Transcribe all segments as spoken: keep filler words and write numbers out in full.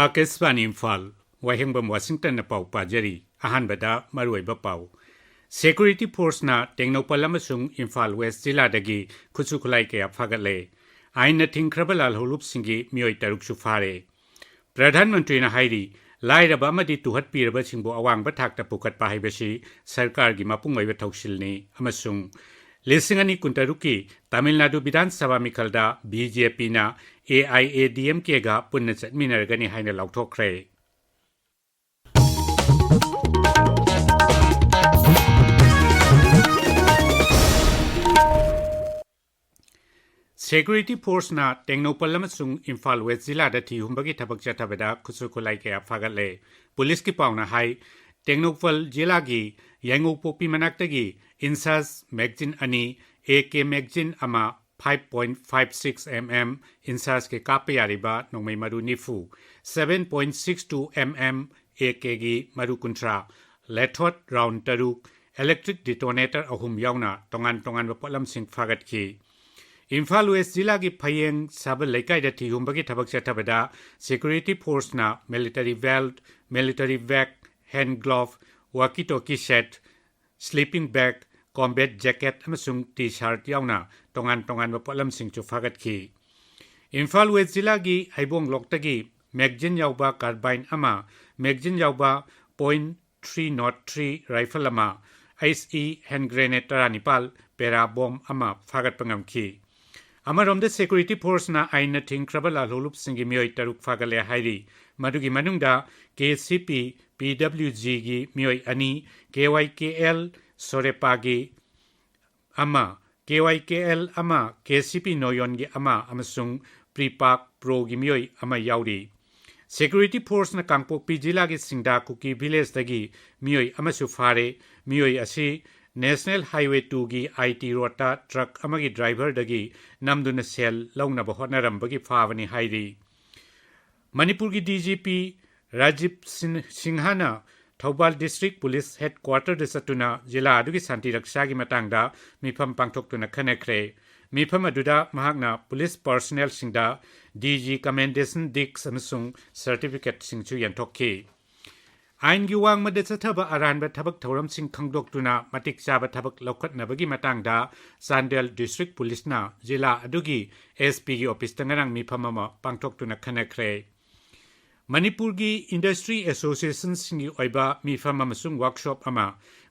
ꯑꯥꯀꯥꯁꯕꯥꯅꯤ ꯏꯝꯐꯥꯜ, ꯋꯥꯍꯦꯡꯕꯝ ꯋꯥꯁꯤꯡꯇꯟꯅ ꯄꯥꯎ ꯄꯥꯖꯔꯤ꯫ ꯑꯍꯥꯟꯕꯗ ꯃꯔꯨꯑꯣꯏꯕ ꯄꯥꯎ꯫ ꯁꯦꯀ꯭ꯌꯨꯔꯤꯇꯤ ꯐꯣꯔꯁꯅ ꯇꯦꯡꯅꯧꯄꯜ ꯑꯃꯁꯨꯡ ꯏꯝꯐꯥꯜ ꯋꯦꯁ ꯖꯤꯂꯥꯗꯒꯤ ꯈꯨꯠꯁꯨ ꯈꯨꯠꯂꯥꯏ ꯀꯌꯥ ꯐꯥꯒꯠꯂꯦ꯫ ꯑꯥꯏꯟꯅ ꯊꯤꯡꯈ꯭ꯔꯕ ꯂꯥꯜꯍꯧꯂꯨꯞꯁꯤꯡꯒꯤ ꯃꯤꯑꯣꯏ ꯇꯔꯨꯛꯁꯨ ꯐꯥꯔꯦ꯫ ꯄ꯭ꯔꯙꯥꯟ ꯃꯟꯇ꯭ꯔꯤꯅ ꯍꯥꯏꯔꯤ, ꯂꯥꯏꯔꯕ ꯑꯃꯗꯤ ꯇꯨꯍꯠꯄꯤꯔꯕꯁꯤꯡꯕꯨ ꯑꯋꯥꯡꯕ ꯊꯥꯛꯇ ꯄꯨꯈꯠꯄ ꯍꯥꯏꯕꯁꯤ ꯁꯔꯀꯥꯔꯒꯤ ꯃꯄꯨꯡ ꯑꯣꯏꯕ ꯊꯧꯁꯤꯜꯅꯤ ꯑꯃꯁꯨꯡ ꯂꯤꯁꯤꯡ ꯑꯅꯤ ꯀꯨꯟꯇꯔꯨꯛꯀꯤ ꯇꯥꯃꯤꯜ ꯅꯥꯗꯨ ꯕꯤꯙꯥꯟ ꯁꯚꯥ ꯃꯤꯈꯜꯗ ꯕꯤ ꯖꯦ ꯄꯤꯅ A I A D M ꯀꯦꯒ ꯄꯨꯟꯅ ꯆꯠꯃꯤꯟꯅꯔꯒꯅꯤ ꯍꯥꯏꯅ ꯂꯥꯎꯊꯣꯛꯈ꯭ꯔꯦ꯫ ꯁꯦꯀ꯭ꯌꯨꯔꯤꯇꯤ ꯐꯣꯔꯁꯅ ꯇꯦꯡꯅꯧꯄꯜ ꯑꯃꯁꯨꯡ ꯏꯝꯐꯥꯜ ꯋꯦꯁ ꯖꯤꯂꯥꯗ ꯊꯤ ꯍꯨꯝꯕꯒꯤ ꯊꯕꯛ ꯆꯠꯊꯕꯗ ꯈꯨꯠꯁꯨ ꯈꯨꯠꯂꯥꯏ ꯀꯌꯥ ꯐꯥꯒꯠꯂꯦ꯫ ꯄꯨꯂꯤꯁꯀꯤ ꯄꯥꯎꯅ ꯍꯥꯏ, ꯇꯦꯡꯅꯧꯄꯜ ꯖꯤꯂꯥꯒꯤ ꯌꯥꯏꯉꯧꯄꯣꯛꯄꯤ ꯃꯅꯥꯛꯇꯒꯤ ꯏꯟꯁꯥꯁ ꯃꯦꯒꯖꯤꯟ ꯑꯅꯤ, ꯑꯦ ꯀꯦ ꯃꯦꯒꯖꯤꯟ ꯑꯃ, five point five six M M ꯏꯟꯁꯥꯁꯀꯤ ꯀꯥꯞꯄ ꯌꯥꯔꯤꯕ ꯅꯣꯡꯃꯩ ꯃꯔꯨ ꯅꯤꯐꯨ, seven point six two M M ꯑꯦ ꯀꯦꯒꯤ ꯃꯔꯨ ꯀꯨꯟꯊ꯭ꯔꯥ, ꯂꯦꯊꯣꯠ ꯔꯥꯎꯟ ꯇꯔꯨꯛ, ꯏꯂꯦꯛꯇ꯭ꯔꯤꯛ ꯗꯤꯇꯣꯅꯦꯇꯔ ꯑꯍꯨꯝ ꯌꯥꯎꯅ ꯇꯣꯉꯥꯟ ꯇꯣꯉꯥꯟꯕ ꯄꯣꯠꯂꯝꯁꯤꯡ ꯐꯥꯒꯠꯈꯤ꯫ ꯏꯝꯐꯥꯜ ꯋꯦꯁ ꯖꯤꯂꯥꯒꯤ ꯐꯌꯦꯡ ꯁꯥꯕꯜ ꯂꯩꯀꯥꯏꯗ ꯊꯤ ꯍꯨꯝꯕꯒꯤ ꯊꯕꯛ ꯆꯠꯊꯕꯗ ꯁꯦꯀ꯭ꯌꯨꯔꯤꯇꯤ ꯐꯣꯔꯁꯅ military belt, military bag, hand glove, walkie talkie set, sleeping bag, combat jacket ꯑꯃꯁꯨꯡ ꯇꯤ ꯁꯥꯔꯠ ꯌꯥꯎꯅ ꯇꯣꯉꯥꯟ ꯇꯣꯉꯥꯟꯕ ꯄꯣꯠꯂꯝꯁꯤꯡꯁꯨ ꯐꯥꯒꯠꯈꯤ꯫ ꯏꯝꯐꯥꯜ ꯋꯦꯁ ꯖꯤꯂꯥꯒꯤ ꯍꯩꯕꯣꯡ ꯂꯣꯛꯇꯒꯤ ꯃꯦꯒꯖꯤꯟ ꯌꯥꯎꯕ ꯀꯥꯔꯕꯥꯏꯟ ꯑꯃ, ꯃꯦꯒꯖꯤꯟ ꯌꯥꯎꯕ point three not three rifle ꯑꯃ, ꯑꯩꯆ ꯏ ꯍꯦꯟ ꯒ꯭ꯔꯦꯅꯦꯗ ꯇꯔꯥꯅꯤꯄꯥꯜ, ꯄꯦꯔꯥ ꯕꯣꯝ ꯑꯃ ꯐꯥꯒꯠꯄ ꯉꯝꯈꯤ꯫ ꯑꯃꯔꯣꯝꯗ ꯁꯦꯀ꯭ꯌꯨꯔꯤꯇꯤ ꯐꯣꯔꯁꯅ ꯑꯥꯏꯟꯅ ꯊꯤꯡꯈ꯭ꯔꯕ ꯂꯥꯜꯍꯧꯂꯨꯞꯁꯤꯡꯒꯤ ꯃꯤꯑꯣꯏ ꯇꯔꯨꯛ ꯐꯥꯒꯠꯂꯦ ꯍꯥꯏꯔꯤ꯫ ꯃꯗꯨꯒꯤ ꯃꯅꯨꯡꯗ ꯀꯦ ꯁꯤ ꯄꯤ, ꯄꯤ ꯗꯕ꯭ꯂꯤꯎ ꯖꯤꯒꯤ ꯃꯤꯑꯣꯏ ꯑꯅꯤ, ꯀꯦ ꯋꯥꯏ ꯀꯦ ꯑꯦꯜ ꯁꯣꯔꯦꯄꯥꯒꯤ ꯑꯃ, ꯀꯦ ꯋꯥꯏ ꯀꯦ ꯑꯦꯜ ꯑꯃ, ꯀꯦ ꯁꯤ ꯄꯤ ꯅꯣꯌꯣꯟꯒꯤ ꯑꯃ ꯑꯃꯁꯨꯡ ꯄ꯭ꯔꯤꯄꯥꯛ ꯄ꯭ꯔꯣꯒꯤ ꯃꯤꯑꯣꯏ ꯑꯃ ꯌꯥꯎꯔꯤ꯫ ꯁꯦꯀ꯭ꯌꯨꯔꯤꯇꯤ ꯐꯣꯔꯁꯅ ꯀꯥꯡꯄꯣꯛꯄꯤ ꯖꯤꯂꯥꯒꯤ ꯁꯤꯡꯗꯥ ꯀꯨꯀꯤ ꯚꯤꯂꯦꯖꯇꯒꯤ ꯃꯤꯑꯣꯏ ꯑꯃꯁꯨ ꯐꯥꯔꯦ꯫ ꯃꯤꯑꯣꯏ ꯑꯁꯤ ꯅꯦꯁꯅꯦꯜ ꯍꯥꯏꯋꯦ ꯇꯨꯒꯤ ꯑꯥꯏ ꯇꯤ ꯔꯣꯗꯇ ꯇ꯭ꯔꯛ ꯑꯃꯒꯤ ꯗ꯭ꯔꯥꯏꯚꯔꯗꯒꯤ ꯅꯝꯗꯨꯅ ꯁꯦꯜ ꯂꯧꯅꯕ ꯍꯣꯠꯅꯔꯝꯕꯒꯤ ꯐꯥꯕꯅꯤ ꯍꯥꯏꯔꯤ꯫ ꯃꯅꯤꯄꯨꯔꯒꯤ ꯗꯤ ꯖꯤ ꯄꯤ ꯔꯥꯖꯤꯕ ꯁꯤꯟ-, ꯁꯤꯡꯍꯅ ꯊꯧꯕꯥꯜ ꯗꯤꯁꯇ꯭ꯔꯤꯛ ꯄꯨꯂꯤꯁ ꯍꯦꯗꯀ꯭ꯋꯥꯇꯔꯗ ꯆꯠꯇꯨꯅ ꯖꯤꯂꯥ ꯑꯗꯨꯒꯤ ꯁꯥꯟꯇꯤ ꯔꯛꯁꯥꯒꯤ ꯃꯇꯥꯡꯗ ꯃꯤꯐꯝ ꯄꯥꯡꯊꯣꯛꯇꯨꯅ ꯈꯟꯅꯈ꯭ꯔꯦ꯫ ꯃꯤꯐꯝ ꯑꯗꯨꯗ ꯃꯍꯥꯛꯅ ꯄꯨꯂꯤꯁ ꯄꯔꯁꯅꯦꯜꯁꯤꯡꯗ ꯗꯤ ꯖꯤ ꯀꯃꯦꯟꯗꯦꯁꯟ ꯗꯤꯛꯁ ꯑꯃꯁꯨꯡ ꯁꯔꯇꯤꯐꯤꯀꯦꯠꯁꯤꯡꯁꯨ ꯌꯦꯟꯊꯣꯛꯈꯤ꯫ ꯑꯥꯏꯟꯒꯤ ꯋꯥꯡꯃꯗ ꯆꯠꯊꯕ ꯑꯔꯥꯟꯕ ꯊꯕꯛ ꯊꯧꯔꯝꯁꯤꯡ ꯈꯪꯗꯣꯛꯇꯨꯅ ꯃꯇꯤꯛ ꯆꯥꯕ ꯊꯕꯛ ꯂꯧꯈꯠꯅꯕꯒꯤ ꯃꯇꯥꯡꯗ ꯆꯥꯟꯗꯦꯜ ꯗꯤꯁꯇ꯭ꯔꯤꯛ ꯄꯨꯂꯤꯁꯅ ꯖꯤꯂꯥ ꯑꯗꯨꯒꯤ ꯑꯦꯁ ꯄꯤꯒꯤ ꯑꯣꯐꯤꯁꯇ ꯉꯔꯥꯡ ꯃꯤꯐꯝ ꯑꯃ ꯄꯥꯡꯊꯣꯛꯇꯨꯅ ꯈꯟꯅꯈ꯭ꯔꯦ꯫ ꯃꯅꯤꯄꯨꯔꯒꯤ ꯏꯟꯗꯁꯇ꯭ꯔꯤ ꯑꯦꯁꯣꯁꯤꯌꯦꯁꯟꯁꯤꯡꯒꯤ ꯑꯣꯏꯕ ꯃꯤꯐꯝ ꯑꯃꯁꯨꯡ ꯋꯥꯔꯛꯁꯣꯞ ꯑꯃ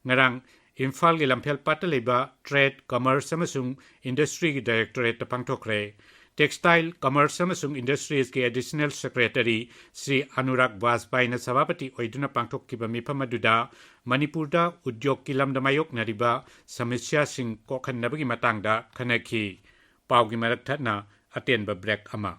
ꯉꯔꯥꯡ ꯏꯝꯐꯥꯜꯒꯤ ꯂꯝꯐꯦꯜ ꯄꯥꯠꯇ ꯂꯩꯕ ꯇ꯭ꯔꯦꯗ, ꯀꯃꯔꯁ ꯑꯃꯁꯨꯡ ꯏꯟꯗꯁꯇ꯭ꯔꯤꯒꯤ ꯗꯥꯏꯔꯦꯛꯇꯣꯔꯦꯠꯇ ꯄꯥꯡꯊꯣꯛꯈ꯭ꯔꯦ꯫ ꯇꯦꯛꯁꯇꯥꯏꯜ, ꯀꯃꯔꯁ ꯑꯃꯁꯨꯡ ꯏꯟꯗꯁꯇ꯭ꯔꯤꯁꯀꯤ ꯑꯦꯗꯤꯁꯅꯦꯜ ꯁꯦꯀ꯭ꯔꯦꯇꯔꯤ ꯁ꯭ꯔꯤ ꯑꯅꯨꯔꯥꯒ ꯕꯥꯖꯄꯥꯏꯅ ꯁꯚꯥꯄꯇꯤ ꯑꯣꯏꯗꯨꯅ ꯄꯥꯡꯊꯣꯛꯈꯤꯕ ꯃꯤꯐꯝ ꯑꯗꯨꯗ ꯃꯅꯤꯄꯨꯔꯗ ꯎꯗ꯭ꯌꯣꯒꯀꯤ ꯂꯝꯗ ꯃꯥꯌꯣꯛꯅꯔꯤꯕ ꯁꯃꯁ꯭ꯌꯥꯁꯤꯡ ꯀꯣꯛꯍꯟꯅꯕꯒꯤ ꯃꯇꯥꯡꯗ ꯈꯟꯅꯈꯤ꯫ ꯄꯥꯎꯒꯤ ꯃꯔꯛ ꯊꯠꯅ ꯑꯇꯦꯟꯕ ꯕ꯭ꯔꯦꯛ ꯑꯃ꯫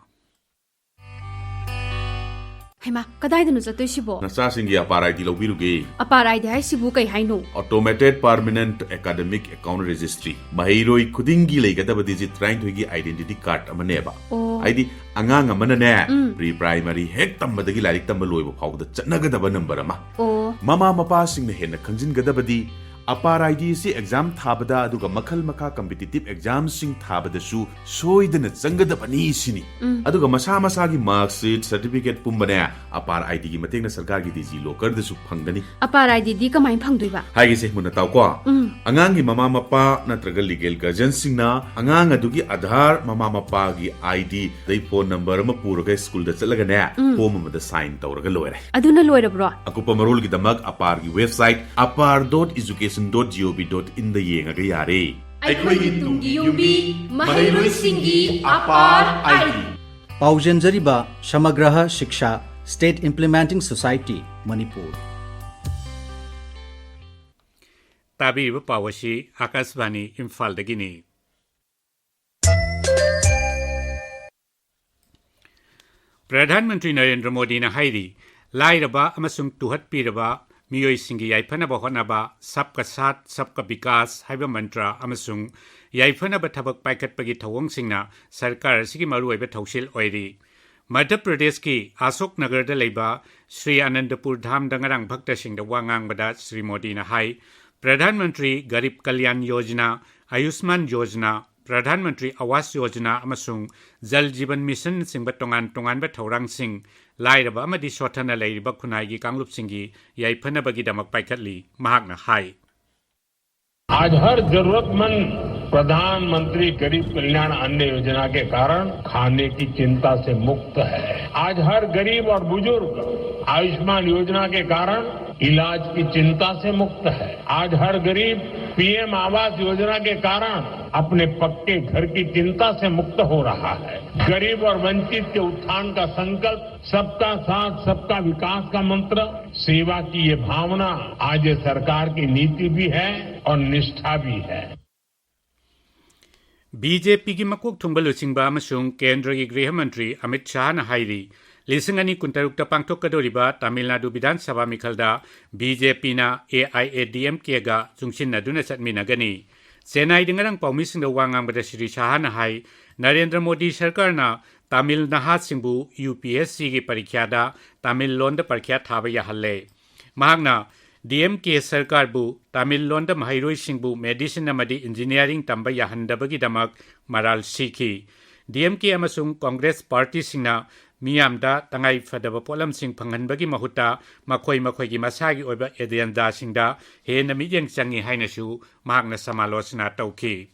ꯍꯩꯃꯥ, ꯀꯗꯥꯏꯗꯅꯣ ꯆꯠꯇꯣꯏꯁꯤꯕꯣ? ꯅꯆꯥꯁꯤꯡꯒꯤ ꯑꯄꯥꯔ ꯑꯥꯏ ꯗꯤ ꯂꯧꯕꯤꯔꯨꯒꯦ꯫ ꯑꯄꯥꯔ ꯑꯥꯏ ꯗꯤ ꯍꯥꯏꯁꯤꯕꯨ ꯀꯩ ꯍꯥꯏꯅꯣ? Automated Permanent Academic Account Registry꯫ ꯃꯍꯩꯔꯣꯏ ꯈꯨꯗꯤꯡꯒꯤ ꯂꯩꯒꯗꯕ ꯗꯤꯖꯤꯠ ꯇꯔꯥꯅꯤꯊꯣꯏꯒꯤ ꯑꯥꯏꯗꯦꯟꯇꯤꯇꯤ ꯀꯥꯔꯗ ꯑꯃꯅꯦꯕ꯫ ꯑꯣ꯫ ꯍꯥꯏꯗꯤ, ꯑꯉꯥꯡ ꯑꯃꯅꯅꯦ, ꯎꯝ꯫ ꯄ꯭ꯔꯤ ꯄ꯭ꯔꯥꯏꯃꯔꯤ ꯍꯦꯛ ꯇꯝꯕꯗꯒꯤ ꯂꯥꯏꯔꯤꯛ ꯇꯝꯕ ꯂꯣꯏꯕ ꯐꯥꯎꯕꯗ ꯆꯠꯅꯒꯗꯕ ꯅꯝꯕꯔ ꯑꯃ꯫ ꯑꯣ꯫ ꯃꯃꯥ ꯃꯄꯥꯁꯤꯡꯅ ꯍꯦꯟꯅ ꯈꯪꯖꯤꯟꯒꯗꯕꯗꯤ, ꯑꯄꯥꯔ ꯑꯥꯏ ꯗꯤ ꯑꯁꯤ ꯑꯦꯛꯖꯥꯝ ꯊꯥꯕꯗ ꯑꯗꯨꯒ ꯃꯈꯜ ꯃꯈꯥ ꯀꯝꯄꯤꯇꯤꯇꯤꯞ ꯑꯦꯛꯖꯥꯝꯁꯤꯡ ꯊꯥꯕꯗꯁꯨ ꯁꯣꯏꯗꯅ ꯆꯪꯒꯗꯕꯅꯤ ꯁꯤꯅꯤ꯫ ꯎꯝ꯫ ꯑꯗꯨꯒ ꯃꯁꯥ ꯃꯁꯥꯒꯤ ꯃꯥꯔꯛꯁꯤꯠ, ꯁꯔꯇꯤꯐꯤꯀꯦꯠ ꯄꯨꯝꯕꯅꯦ, ꯑꯄꯥꯔ ꯑꯥꯏ ꯗꯤꯒꯤ ꯃꯇꯦꯡꯅ ꯁꯔꯀꯥꯔꯒꯤ ꯗꯤꯖꯤ ꯂꯣꯀꯔꯗꯁꯨ ꯐꯪꯒꯅꯤ꯫ ꯑꯄꯥꯔ ꯑꯥꯏ ꯗꯤꯗꯤ ꯀꯃꯥꯏꯅ ꯐꯪꯗꯣꯏꯕ? ꯍꯥꯏꯒꯦꯁꯦ, ꯃꯨꯟꯅ ꯇꯥꯎꯀꯣ꯫ ꯎꯝ꯫ ꯑꯉꯥꯡꯒꯤ ꯃꯃꯥ ꯃꯄꯥ ꯅꯠꯇ꯭ꯔꯒ ꯂꯤꯒꯦꯜ ꯒꯥꯔꯖꯤꯌꯟꯁꯤꯡꯅ ꯑꯉꯥꯡ ꯑꯗꯨꯒꯤ ꯑꯙꯥꯔ, ꯃꯃꯥ ꯃꯄꯥꯒꯤ ꯑꯥꯏ ꯗꯤ, ꯑꯗꯩ ꯐꯣꯟ ꯅꯝꯕꯔ ꯑꯃ ꯄꯨꯔꯒ ꯁ꯭ꯀꯨꯜꯗ ꯆꯠꯂꯒꯅꯦ, ꯎꯝ꯫ ꯐꯣꯝ ꯑꯃꯗ ꯁꯥꯏꯟ ꯇꯧꯔꯒ ꯂꯣꯏꯔꯦ꯫ ꯑꯗꯨꯅ ꯂꯣꯏꯔꯕ꯭ꯔꯣ? ꯑꯀꯨꯞꯄ ꯃꯔꯣꯜꯒꯤꯗꯃꯛ ꯑꯄꯥꯔꯒꯤ website apar dot education dot gov dot in ꯗ ꯌꯦꯡꯉꯒ ꯌꯥꯔꯦ꯫ ꯑꯩꯈꯣꯏꯒꯤ ꯇꯨꯡꯒꯤ ꯌꯨꯝꯕꯤ, ꯃꯍꯩꯔꯣꯏꯁꯤꯡꯒꯤ ꯑꯄꯥꯔ I D. ꯄꯥꯎꯖꯦꯟꯖꯔꯤꯕ ꯁꯃꯒ꯭ꯔꯍ Shiksha, State Implementing Society, Manipur. ꯇꯥꯕꯤꯔꯤꯕ ꯄꯥꯎ ꯑꯁꯤ ꯑꯥꯀꯥꯁꯕꯥꯅꯤ ꯏꯝꯐꯥꯜꯗꯒꯤꯅꯤ꯫ ꯄ꯭ꯔꯙꯥꯟ ꯃꯟꯇ꯭ꯔꯤ ꯅꯔꯦꯟꯗ꯭ꯔ ꯃꯣꯗꯤꯅ ꯍꯥꯏꯔꯤ, ꯂꯥꯏꯔꯕ ꯑꯃꯁꯨꯡ ꯇꯨꯍꯠꯄꯤꯔꯕ ꯃꯤꯑꯣꯏꯁꯤꯡꯒꯤ ꯌꯥꯏꯐꯅꯕ ꯍꯣꯠꯅꯕ, ꯁꯕꯀꯥ ꯁꯥꯊ, ꯁꯕꯀꯥ ꯕꯤꯀꯥꯁ ꯍꯥꯏꯕ ꯃꯟꯇ꯭ꯔ ꯑꯃꯁꯨꯡ ꯌꯥꯏꯐꯅꯕ ꯊꯕꯛ ꯄꯥꯏꯈꯠꯄꯒꯤ ꯊꯧꯑꯣꯡꯁꯤꯡꯅ ꯁꯔꯀꯥꯔ ꯑꯁꯤꯒꯤ ꯃꯔꯨꯑꯣꯏꯕ ꯊꯧꯁꯤꯜ ꯑꯣꯏꯔꯤ꯫ ꯃꯙ꯭ꯌ ꯄ꯭ꯔꯗꯦꯁꯀꯤ ꯑꯁꯣꯛ ꯅꯒꯔꯗ ꯂꯩꯕ ꯁ꯭ꯔꯤ ꯑꯅꯟꯗꯄꯨꯔ ꯙꯥꯝꯗ ꯉꯔꯥꯡ ꯚꯛꯇꯁꯤꯡꯗ ꯋꯥ ꯉꯥꯡꯕꯗ ꯁ꯭ꯔꯤ ꯃꯣꯗꯤꯅ ꯍꯥꯏ, ꯄ꯭ꯔꯙꯥꯟ ꯃꯟꯇ꯭ꯔꯤ ꯒꯔꯤꯕ ꯀꯜꯌꯥꯟ ꯌꯣꯖꯅꯥ, ꯑꯌꯨꯁꯃꯥꯟ ꯌꯣꯖꯅꯥ, ꯄ꯭ꯔꯙꯥꯟ ꯃꯟꯇ꯭ꯔꯤ ꯑꯋꯥꯁ ꯌꯣꯖꯅꯥ ꯑꯃꯁꯨꯡ ꯖꯜ ꯖꯤꯕꯟ ꯃꯤꯁꯟꯅꯆꯤꯡꯕ ꯇꯣꯉꯥꯟ ꯇꯣꯉꯥꯟꯕ ꯊꯧꯔꯥꯡꯁꯤꯡ ꯂꯥꯏꯔꯕ ꯑꯃꯗꯤ ꯁꯣꯠꯊꯅ ꯂꯩꯔꯤꯕ ꯈꯨꯟꯅꯥꯏꯒꯤ ꯀꯥꯡꯂꯨꯞꯁꯤꯡꯒꯤ ꯌꯥꯏꯐꯅꯕꯒꯤꯗꯃꯛ ꯄꯥꯏꯈꯠꯂꯤ꯫ ꯃꯍꯥꯛꯅ ꯍꯥꯏ, आज हर जरूरतमंद प्रधानमंत्री गरीब कल्याण अन्न योजना के कारण खाने की चिंता से मुक्त है। आज हर गरीब और बुजुर्ग आयुष्मान योजना के कारण इलाज की चिंता से मुक्त है। आज हर गरीब पीएम आवास योजना के कारण अपने पक्के घर की चिंता से मुक्त हो रहा है। गरीब और वंचित के उत्थान का संकल्प, सबका साथ, सबका विकास का मंत्र, सेवा की ये भावना आज ये सरकार की नीति भी है और निष्ठा भी है। ꯕꯤ ꯖꯦ ꯄꯤꯒꯤ ꯃꯀꯣꯛ ꯊꯣꯡꯕ ꯂꯨꯆꯤꯡꯕ ꯑꯃꯁꯨꯡ ꯀꯦꯟꯗ꯭ꯔꯒꯤ ꯒ꯭ꯔꯤꯍ ꯃꯟꯇ꯭ꯔꯤ ꯑꯃꯤꯠ ꯁꯥꯍꯅ ꯍꯥꯏꯔꯤ, ꯂꯤꯁꯤꯡ ꯑꯅꯤ ꯀꯨꯟꯇꯔꯨꯛꯇ ꯄꯥꯡꯊꯣꯛꯀꯗꯧꯔꯤꯕ ꯇꯥꯃꯤꯜ ꯅꯥꯗꯨ ꯕꯤꯙꯥꯟ ꯁꯚꯥ ꯃꯤꯈꯜꯗ ꯕꯤ ꯖꯦ ꯄꯤꯅ A I A D M ꯀꯦꯒ ꯆꯨꯡꯁꯤꯟꯅꯗꯨꯅ ꯆꯠꯃꯤꯟꯅꯒꯅꯤ꯫ ꯆꯦꯟꯅꯥꯏꯗ ꯉꯔꯥꯡ ꯄꯥꯎꯃꯤꯁꯤꯡꯗ ꯋꯥ ꯉꯥꯡꯕꯗ ꯁ꯭ꯔꯤ ꯁꯥꯍꯅ ꯍꯥꯏ, ꯅꯔꯦꯟꯗ꯭ꯔ ꯃꯣꯗꯤ ꯁꯔꯀꯥꯔꯅ ꯇꯥꯃꯤꯜ ꯅꯍꯥꯁꯤꯡꯕꯨ ꯌꯨ ꯄꯤ ꯑꯦꯁ ꯁꯤꯒꯤ ꯄꯔꯤꯈ꯭ꯌꯥꯗ ꯇꯥꯃꯤꯜ ꯂꯣꯟꯗ ꯄꯔꯤꯈ꯭ꯌꯥ ꯊꯥꯕ ꯌꯥꯍꯜꯂꯦ꯫ ꯃꯍꯥꯛꯅ ꯗꯤ ꯑꯦꯝ ꯀꯦ ꯁꯔꯀꯥꯔꯕꯨ ꯇꯥꯃꯤꯜ ꯂꯣꯟꯗ ꯃꯍꯩꯔꯣꯏꯁꯤꯡꯕꯨ ꯃꯦꯗꯤꯁꯤꯟ ꯑꯃꯗꯤ ꯏꯟꯖꯤꯅꯤꯌꯥꯔꯤꯡ ꯇꯝꯕ ꯌꯥꯍꯟꯗꯕꯒꯤꯗꯃꯛ ꯃꯔꯥꯜ ꯁꯤꯈꯤ꯫ ꯗꯤ ꯑꯦꯝ ꯀꯦ ꯑꯃꯁꯨꯡ ꯀꯣꯡꯒ꯭ꯔꯦꯁ ꯄꯥꯔꯇꯤꯁꯤꯡꯅ ꯃꯤꯌꯥꯝꯗ ꯇꯉꯥꯏ ꯐꯗꯕ ꯄꯣꯠꯂꯝꯁꯤꯡ ꯐꯪꯍꯟꯕꯒꯤ ꯃꯍꯨꯠꯇ ꯃꯈꯣꯏ ꯃꯈꯣꯏꯒꯤ ꯃꯁꯥꯒꯤ ꯑꯣꯏꯕ ꯑꯦꯖꯦꯟꯗꯥꯁꯤꯡꯗ ꯍꯦꯟꯅ ꯃꯤꯠꯌꯦꯡ ꯆꯪꯉꯤ ꯍꯥꯏꯅꯁꯨ ꯃꯍꯥꯛꯅ ꯁꯃꯥꯂꯣꯆꯅꯥ ꯇꯧꯈꯤ꯫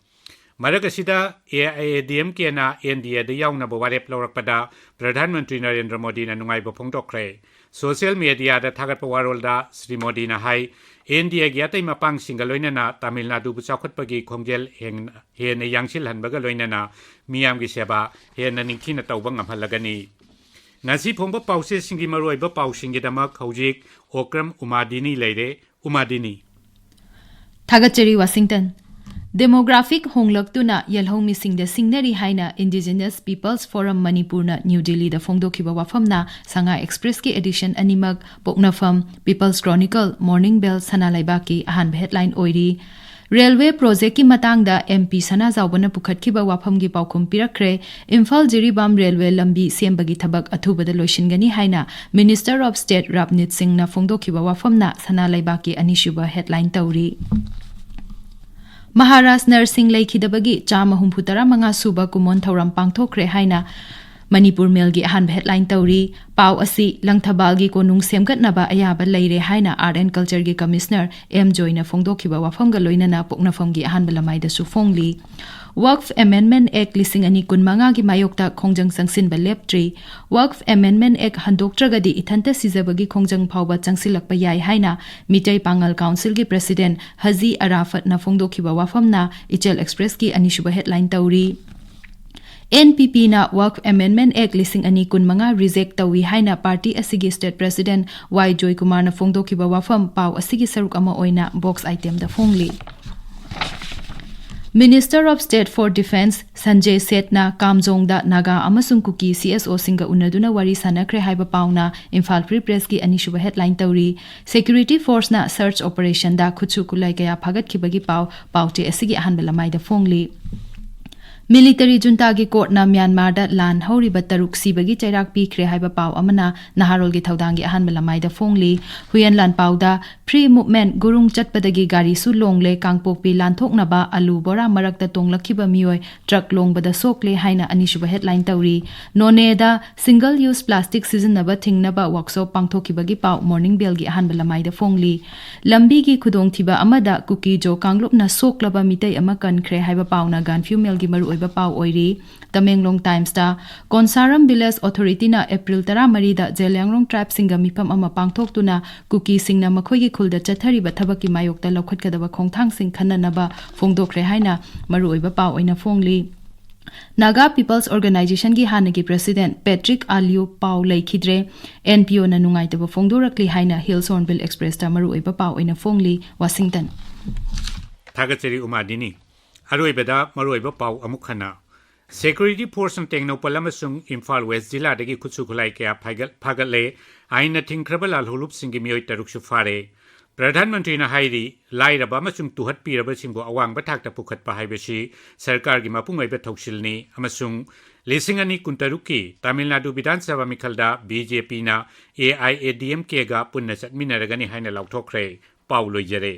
ꯃꯔꯛ ꯑꯁꯤꯗ, A I A D M ꯀꯦꯅ ꯑꯦꯟ ꯗꯤ ꯑꯦꯗ ꯌꯥꯎꯅꯕ ꯋꯥꯔꯦꯞ ꯂꯧꯔꯛꯄꯗ ꯄ꯭ꯔꯙꯥꯟ ꯃꯟꯇ꯭ꯔꯤ ꯅꯔꯦꯟꯗ꯭ꯔ ꯃꯣꯗꯤꯅ ꯅꯨꯡꯉꯥꯏꯕ ꯐꯣꯡꯗꯣꯛꯈ꯭ꯔꯦ꯫ ꯁꯣꯁꯤꯌꯦꯜ ꯃꯦꯗꯤꯌꯥꯗ ꯊꯥꯒꯠꯄ ꯋꯥꯔꯣꯜꯗ ꯁ꯭ꯔꯤ ꯃꯣꯗꯤꯅ ꯍꯥꯏ, ꯑꯦꯟ ꯗꯤ ꯑꯦꯒꯤ ꯑꯇꯩ ꯃꯄꯥꯡꯁꯤꯡꯒ ꯂꯣꯏꯅꯅ ꯇꯥꯃꯤꯜ ꯅꯥꯗꯨꯕꯨ ꯆꯥꯎꯈꯠꯄꯒꯤ ꯈꯣꯡꯖꯦꯜ ꯍꯦꯟ-, ꯍꯦꯟꯅ ꯌꯥꯡꯁꯤꯜꯍꯟꯕꯒ ꯂꯣꯏꯅꯅ ꯃꯤꯌꯥꯝꯒꯤ ꯁꯦꯕꯥ ꯍꯦꯟꯅ ꯅꯤꯡꯊꯤꯅ ꯇꯧꯕ ꯉꯝꯍꯜꯂꯒꯅꯤ꯫ ꯉꯁꯤ ꯐꯣꯡꯕ ꯄꯥꯎꯆꯦꯁꯤꯡꯒꯤ ꯃꯔꯨꯑꯣꯏꯕ ꯄꯥꯎꯁꯤꯡꯒꯤꯗꯃꯛ ꯍꯧꯖꯤꯛ ꯑꯣꯀ꯭ꯔꯝ ꯎꯃꯥꯗꯤꯅꯤ ꯂꯩꯔꯦ꯫ ꯎꯃꯥꯗꯤꯅꯤ꯫ ꯊꯥꯒꯠꯆꯔꯤ, ꯋꯥꯁꯤꯡꯇꯟ꯫ ꯗꯦꯃꯣꯒ꯭ꯔꯥꯐꯤꯛ ꯍꯣꯡꯂꯛꯇꯨꯅ ꯌꯦꯜꯍꯧꯃꯤꯁꯤꯡꯗ ꯁꯤꯡꯅꯔꯤ ꯍꯥꯏꯅ Indigenous Peoples Forum ꯃꯅꯤꯄꯨꯔꯅ ꯅ꯭ꯌꯨ ꯗꯤꯜꯂꯤꯗ ꯐꯣꯡꯗꯣꯛꯈꯤꯕ ꯋꯥꯐꯝꯅ ꯁꯉꯥꯏ ꯑꯦꯛꯁꯄ꯭ꯔꯦꯁꯀꯤ ꯑꯦꯗꯤꯁꯟ ꯑꯅꯤꯃꯛ, ꯄꯣꯛꯅꯐꯝ, People's Chronicle, Morning Bell, ꯁꯅꯥ ꯂꯩꯕꯥꯛꯀꯤ ꯑꯍꯥꯟꯕ ꯍꯦꯗꯂꯥꯏꯟ ꯑꯣꯏꯔꯤ꯫ ꯔꯦꯜꯋꯦ ꯄ꯭ꯔꯣꯖꯦꯛꯀꯤ ꯃꯇꯥꯡꯗ ꯑꯦꯝ ꯄꯤ ꯁꯅꯥꯖꯥꯎꯕꯅ ꯄꯨꯈꯠꯈꯤꯕ ꯋꯥꯐꯝꯒꯤ ꯄꯥꯎꯈꯨꯝ ꯄꯤꯔꯛꯈ꯭ꯔꯦ꯫ ꯏꯝꯐꯥꯜ ꯖꯤꯔꯤꯕꯥꯝ ꯔꯦꯜꯋꯦ ꯂꯝꯕꯤ ꯁꯦꯝꯕꯒꯤ ꯊꯕꯛ ꯑꯊꯨꯕꯗ ꯂꯣꯏꯁꯤꯟꯒꯅꯤ ꯍꯥꯏꯅ Minister of State ꯔꯥꯞꯅꯤꯠ ꯁꯤꯡꯅ ꯐꯣꯡꯗꯣꯛꯈꯤꯕ ꯋꯥꯐꯝꯅ ꯁꯅꯥ ꯂꯩꯕꯥꯛꯀꯤ ꯑꯅꯤꯁꯨꯕ ꯍꯦꯗꯂꯥꯏꯟ ꯇꯧꯔꯤ꯫ ꯃꯍꯥꯔꯥꯖ ꯅꯔꯁꯤꯡ ꯂꯩꯈꯤꯗꯕꯒꯤ ꯆꯥꯝꯃ ꯍꯨꯝꯐꯨ ꯇꯔꯥ ꯃꯉꯥ ꯁꯨꯕ ꯀꯨꯝꯑꯣꯟ ꯊꯧꯔꯝ ꯄꯥꯡꯊꯣꯛꯈ꯭ꯔꯦ ꯍꯥꯏꯅ ꯃꯅꯤꯄꯨꯔ ꯃꯦꯜꯒꯤ ꯑꯍꯥꯟꯕ ꯍꯦꯗꯂꯥꯏꯟ ꯇꯧꯔꯤ꯫ ꯄꯥꯎ ꯑꯁꯤ ꯂꯪꯊꯕꯥꯜꯒꯤ ꯀꯣꯅꯨꯡ ꯁꯦꯝꯒꯠꯅꯕ ꯑꯌꯥꯕ ꯂꯩꯔꯦ ꯍꯥꯏꯅ Art and Cultureꯒꯤ Commissioner ꯑꯦꯝ ꯖꯣꯏꯅ ꯐꯣꯡꯗꯣꯛꯈꯤꯕ ꯋꯥꯐꯝꯒ ꯂꯣꯏꯅꯅ ꯄꯣꯛꯅꯐꯝꯒꯤ ꯑꯍꯥꯟꯕ ꯂꯃꯥꯏꯗꯁꯨ ꯐꯣꯡꯂꯤ꯫ Waqf Amendment Act ꯂꯤꯁꯤꯡ ꯑꯅꯤ ꯀꯨꯟꯃꯉꯥꯒꯤ ꯃꯥꯌꯣꯛꯇ ꯈꯣꯡꯖꯪ ꯆꯪꯁꯤꯟꯕ ꯂꯦꯞꯇ꯭ꯔꯤ꯫ Waqf Amendment Act ꯍꯟꯗꯣꯛꯇ꯭ꯔꯒꯗꯤ ꯏꯊꯟꯇ ꯁꯤꯖꯕꯒꯤ ꯈꯣꯡꯖꯪ ꯐꯥꯎꯕ ꯆꯪꯁꯤꯜꯂꯛꯄ ꯌꯥꯏ ꯍꯥꯏꯅ ꯃꯤꯇꯩ ꯄꯥꯉꯜ ꯀꯥꯎꯟꯁꯤꯜꯒꯤ ꯄ꯭ꯔꯦꯁꯤꯗꯦꯟꯠ ꯍꯖꯤ ꯑꯔꯥꯐꯠꯅ ꯐꯣꯡꯗꯣꯛꯈꯤꯕ ꯋꯥꯐꯝꯅ ꯏꯆꯦꯜ ꯑꯦꯛꯁꯄ꯭ꯔꯦꯁꯀꯤ ꯑꯅꯤꯁꯨꯕ ꯍꯦꯗꯂꯥꯏꯟ ꯇꯧꯔꯤ꯫ ꯑꯦꯟ ꯄꯤ ꯄꯤꯅ Waqf Amendment Act ꯂꯤꯁꯤꯡ ꯑꯅꯤ ꯀꯨꯟꯃꯉꯥ ꯔꯤꯖꯦꯛ ꯇꯧꯏ ꯍꯥꯏꯅ ꯄꯥꯔꯇꯤ ꯑꯁꯤꯒꯤ ꯁ꯭ꯇꯦꯠ ꯄ꯭ꯔꯦꯁꯤꯗꯦꯟꯠ ꯋꯥꯏ ꯖꯣꯏꯀꯨꯃꯥꯔꯅ ꯐꯣꯡꯗꯣꯛꯈꯤꯕ ꯋꯥꯐꯝ ꯄꯥꯎ ꯑꯁꯤꯒꯤ ꯁꯔꯨꯛ ꯑꯃ ꯑꯣꯏꯅ ꯕꯣꯛꯁ ꯑꯥꯏꯇꯦꯝꯗ ꯐꯣꯡꯂꯤ꯫ Minister of State for Defence Sanjay ꯁꯦꯠꯅ ꯀꯥꯝꯖꯣꯡꯗ ꯅꯥꯒꯥ ꯑꯃꯁꯨꯡ ꯀꯨꯀꯤ ꯁꯤ ꯑꯦꯁ ꯑꯣꯁꯤꯡꯒ ꯎꯅꯗꯨꯅ ꯋꯥꯔꯤ ꯁꯥꯟꯅꯈ꯭ꯔꯦ ꯍꯥꯏꯕ ꯄꯥꯎꯅ ꯏꯝꯐꯥꯜ ꯐ꯭ꯔꯤ ꯄ꯭ꯔꯦꯁꯀꯤ ꯑꯅꯤꯁꯨꯕ ꯍꯦꯗꯂꯥꯏꯟ ꯇꯧꯔꯤ꯫ ꯁꯦꯀ꯭ꯌꯨꯔꯤꯇꯤ ꯐꯣꯔꯁꯅ ꯁꯔꯆ ꯑꯣꯄꯔꯦꯁꯟꯗ ꯈꯨꯠꯁꯨ ꯈꯨꯠꯂꯥꯏ ꯀꯌꯥ ꯐꯥꯒꯠꯈꯤꯕꯒꯤ ꯄꯥꯎ ꯄꯥꯎꯆꯦ ꯑꯁꯤꯒꯤ ꯑꯍꯥꯟꯕ ꯂꯃꯥꯏꯗ ꯐꯣꯡꯂꯤ꯫ ꯃꯤꯂꯤꯇꯔꯤ ꯖꯨꯟꯇꯥꯒꯤ ꯀꯣꯔꯠꯅ ꯃ꯭ꯌꯥꯟꯃꯥꯔꯗ ꯂꯥꯟ ꯍꯧꯔꯤꯕ ꯇꯔꯨꯛ ꯁꯤꯕꯒꯤ ꯆꯩꯔꯥꯛ ꯄꯤꯈ꯭ꯔꯦ ꯍꯥꯏꯕ ꯄꯥꯎ ꯑꯃꯅ ꯅꯍꯥꯔꯣꯜꯒꯤ ꯊꯧꯗꯥꯡꯒꯤ ꯑꯍꯥꯟꯕ ꯂꯃꯥꯏꯗ ꯐꯣꯡꯂꯤ꯫ ꯍꯨꯏꯌꯦꯟ ꯂꯥꯟꯄꯥꯎꯗ Free Movement ꯒꯨꯔꯨꯡ ꯆꯠꯄꯗꯒꯤ ꯒꯥꯔꯤꯁꯨ ꯂꯣꯡꯂꯦ, ꯀꯥꯡꯄꯣꯛꯄꯤ ꯂꯥꯟꯊꯣꯛꯅꯕ ꯑꯂꯨ ꯕꯣꯔꯥ ꯃꯔꯛꯇ ꯇꯣꯡꯂꯛꯈꯤꯕ ꯃꯤꯑꯣꯏ ꯇ꯭ꯔꯛ ꯂꯣꯡꯕꯗ ꯁꯣꯛꯂꯦ ꯍꯥꯏꯅ ꯑꯅꯤꯁꯨꯕ ꯍꯦꯗꯂꯥꯏꯟ ꯇꯧꯔꯤ꯫ ꯅꯣꯅꯦꯗ single use plastic ꯁꯤꯖꯤꯟꯅꯕ ꯊꯤꯡꯅꯕ ꯋꯥꯛꯁꯣꯞ ꯄꯥꯡꯊꯣꯛꯈꯤꯕꯒꯤ ꯄꯥꯎ ꯃꯣꯔꯅꯤꯡ ꯕꯦꯜꯒꯤ ꯑꯍꯥꯟꯕ ꯂꯃꯥꯏꯗ ꯐꯣꯡꯂꯤ꯫ ꯂꯝꯕꯤꯒꯤ ꯈꯨꯗꯣꯡꯊꯤꯕ ꯑꯃꯗ ꯀꯨꯀꯤ ꯖꯣ ꯀꯥꯡꯂꯨꯞꯅ ꯁꯣꯛꯂꯕ ꯃꯤꯇꯩ ꯑꯃ ꯀꯟꯈ꯭ꯔꯦ ꯍꯥꯏꯕ ꯄꯥꯎꯅ ꯒꯥꯟꯐ꯭ꯌꯨ ꯃꯦꯜꯒꯤ ꯃꯔꯨꯑꯣꯏꯕ ꯄꯥꯎ ꯑꯣꯏꯔꯤ꯫ ꯇꯃꯦꯡꯂꯣꯡ ꯇꯥꯏꯝꯁꯇ ꯀꯣꯟꯁꯥꯔꯝ ꯚꯤꯂꯦꯖ ꯑꯣꯊꯣꯔꯤꯇꯤꯅ ꯑꯦꯄ꯭ꯔꯤꯜ ꯇꯔꯥꯃꯔꯤꯗ ꯖꯦꯂꯤꯌꯥꯡꯔꯣꯡ ꯇ꯭ꯔꯥꯏꯕꯁꯤꯡꯒ ꯃꯤꯐꯝ ꯑꯃ ꯄꯥꯡꯊꯣꯛꯇꯨꯅ ꯀꯨꯀꯤꯁꯤꯡꯅ ꯃꯈꯣꯏꯒꯤ ꯈꯨꯜꯗ ꯆꯠꯊꯔꯤꯕ ꯊꯕꯛꯀꯤ ꯃꯥꯌꯣꯛꯇ ꯂꯧꯈꯠꯀꯗꯕ ꯈꯣꯡꯊꯥꯡꯁꯤꯡ ꯈꯟꯅꯅꯕ ꯐꯣꯡꯗꯣꯛꯈ꯭ꯔꯦ ꯍꯥꯏꯅ ꯃꯔꯨꯑꯣꯏꯕ ꯄꯥꯎ ꯑꯣꯏꯅ ꯐꯣꯡꯂꯤ꯫ Naga People's Organizationꯒꯤ ꯍꯥꯟꯅꯒꯤ ꯄ꯭ꯔꯦꯁꯤꯗꯦꯟꯠ ꯄꯦꯇ꯭ꯔꯤꯛ ꯑꯥꯂꯤꯌꯨ ꯄꯥꯎ ꯂꯩꯈꯤꯗ꯭ꯔꯦ꯫ ꯑꯦꯟ ꯄꯤ ꯑꯣꯅ ꯅꯨꯡꯉꯥꯏꯇꯕ ꯐꯣꯡꯗꯣꯔꯛꯂꯤ ꯍꯥꯏꯅ ꯍꯤꯜꯁ ꯍꯣꯔꯟꯕꯤꯜ ꯑꯦꯛꯁꯄ꯭ꯔꯦꯁꯇ ꯃꯔꯨꯑꯣꯏꯕ ꯄꯥꯎ ꯑꯣꯏꯅ ꯐꯣꯡꯂꯤ꯫ ꯋꯥꯁꯤꯡꯇꯟ꯫ ꯊꯥꯒꯠꯆꯔꯤ ꯎꯃꯥꯗꯤꯅꯤ꯫ ꯑꯔꯣꯏꯕꯗ ꯃꯔꯨꯑꯣꯏꯕ ꯄꯥꯎ ꯑꯃꯨꯛ ꯍꯟꯅ꯫ ꯁꯦꯀ꯭ꯌꯨꯔꯤꯇꯤ ꯐꯣꯔꯁꯅ ꯇꯦꯡꯅꯧꯄꯜ ꯑꯃꯁꯨꯡ ꯏꯝꯐꯥꯜ ꯋꯦꯁ ꯖꯤꯂꯥꯗꯒꯤ ꯈꯨꯠꯁꯨ ꯈꯨꯠꯂꯥꯏ ꯀꯌꯥ ꯐꯥꯒꯠ-, ꯐꯥꯒꯠꯂꯦ꯫ ꯑꯥꯏꯟꯅ ꯊꯤꯡꯈ꯭ꯔꯕ ꯂꯥꯜꯍꯧꯂꯨꯞꯁꯤꯡꯒꯤ ꯃꯤꯑꯣꯏ ꯇꯔꯨꯛꯁꯨ ꯐꯥꯔꯦ꯫ ꯄ꯭ꯔꯙꯥꯟ ꯃꯟꯇ꯭ꯔꯤꯅ ꯍꯥꯏꯔꯤ, ꯂꯥꯏꯔꯕ ꯑꯃꯁꯨꯡ ꯇꯨꯍꯠꯄꯤꯔꯕꯁꯤꯡꯕꯨ ꯑꯋꯥꯡꯕ ꯊꯥꯛꯇ ꯄꯨꯈꯠꯄ ꯍꯥꯏꯕꯁꯤ ꯁꯔꯀꯥꯔꯒꯤ ꯃꯄꯨꯡ ꯑꯣꯏꯕ ꯊꯧꯁꯤꯜꯅꯤ ꯑꯃꯁꯨꯡ ꯂꯤꯁꯤꯡ ꯑꯅꯤ ꯀꯨꯟꯇꯔꯨꯛꯀꯤ ꯇꯥꯃꯤꯜ ꯅꯥꯗꯨ ꯕꯤꯙꯥꯟ ꯁꯚꯥ ꯃꯤꯈꯜꯗ ꯕꯤ ꯖꯦ ꯄꯤꯅ A I A D M ꯀꯦꯒ ꯄꯨꯟꯅ ꯆꯠꯃꯤꯟꯅꯔꯒꯅꯤ ꯍꯥꯏꯅ ꯂꯥꯎꯊꯣꯛꯈ꯭ꯔꯦ꯫ ꯄꯥꯎ ꯂꯣꯏꯖꯔꯦ꯫